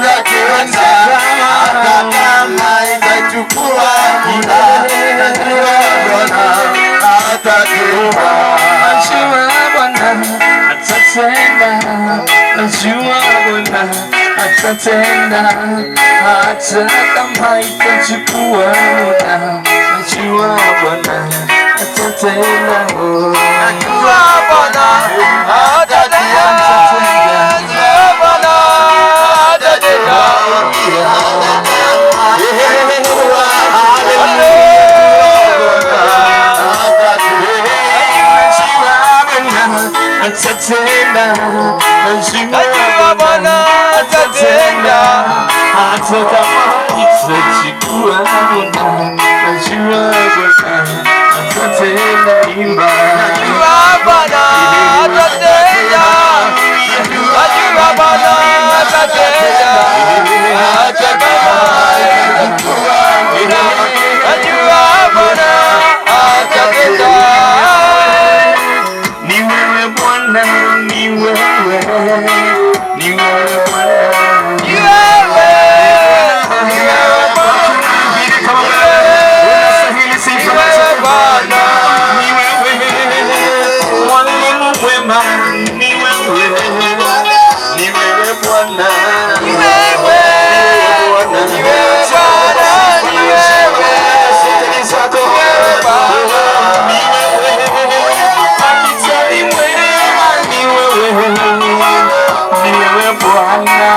Atatenda hata kama itachukua muda, najua Bwana atatenda. Najua Bwana atatenda, najua Bwana atatenda, hata kama itachukua muda, najua Bwana atatenda. Oh. Najua Bwana atatenda. Najua Bwana atatenda. Najua Bwana atatenda, najua Bwana atatenda, hata kama itachukua muda, najua Bwana atatenda. Imba. Najua Bwana atatenda. Najua Bwana atatenda. Hata kama itachukua muda, najua Bwana atatenda. Ni wewe Bwana, ni wewe, ni wewe Bwana. Ni wewe, ni wewe Bwana. Unastahili sifa. Ni wewe Bwana. Ni wewe mwalimu mwema, ni wewe, ni wewe Bwana. Ni wewe, ni wewe Bwana, ni wewe. Zako. Ni wewe Bwana. Ni wewe daktari mwema, ni wewe, ni wewe Bwana.